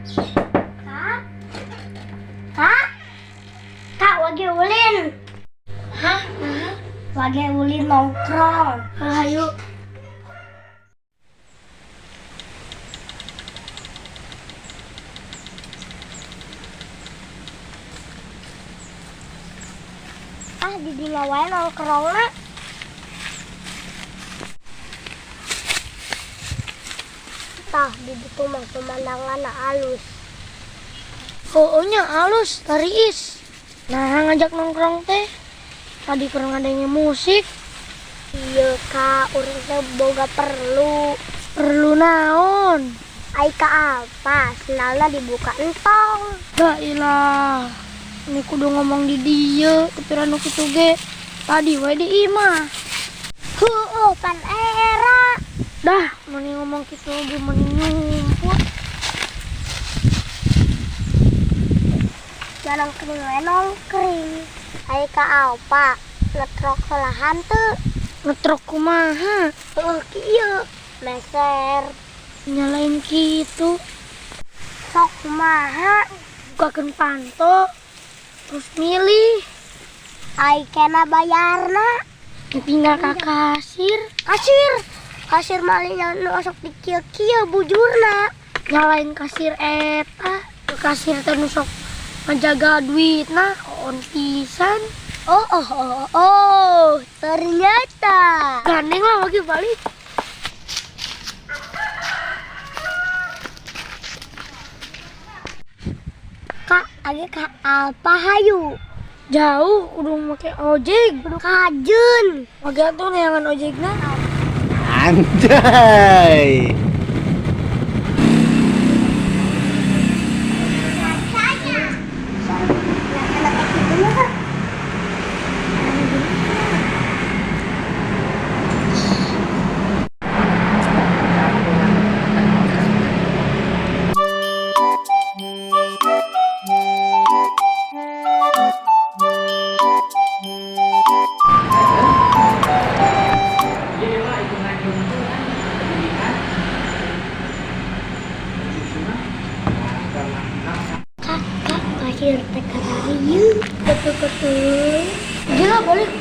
Kak? Kak? Kak, wage ulin. Hah? Nah. Wage ulin nongkrong. Ayo. Ah, di dinya wae nongkrongna. Tah, di ditu mah pemandangan alus. Pokoknya alus, tariis. Nah, ngajak nongkrong teh. Tadi kurang adanya musik. Iya, Kak, urang teh boga perlu. Perlu naon? Ai ka apa? Sendalna dibuka entong. Ya ilah. Ini kudu ngomong di dieu, tapi nu kitu ge. Tadi we di imah. Heueuh, pan era. Dah, mending ngomong kitu ge mending nyumput. Jalan kering we nongkring. Ai ka apa? Ngetrok selahan teu. Ngetrok kumaha? Heueuh kieu. Meser. Nyalain kitu. Sok kumaha? Bukakeun panto. Terus milih. Ai kena bayarna. Tinggal ka kasir. Kasir. Kasir malingnya nu osok di kieu-kieu bujurna. Nyalain kasir eta. Kasir teh nu sok ngajaga duitna on pisan. Oh, oh, oh, oh, ternyata. Gandeng lah bagi balik. Kak, age ka apa hayu? Jauh kudu make ojek. Kudu kajeun. Make atuh neangan ojekna. Anjay. Rasanya. Nah, enak gitu nya, Kak. Kak, kak, kasir teh kararieu. Betul-betul. Gila balik.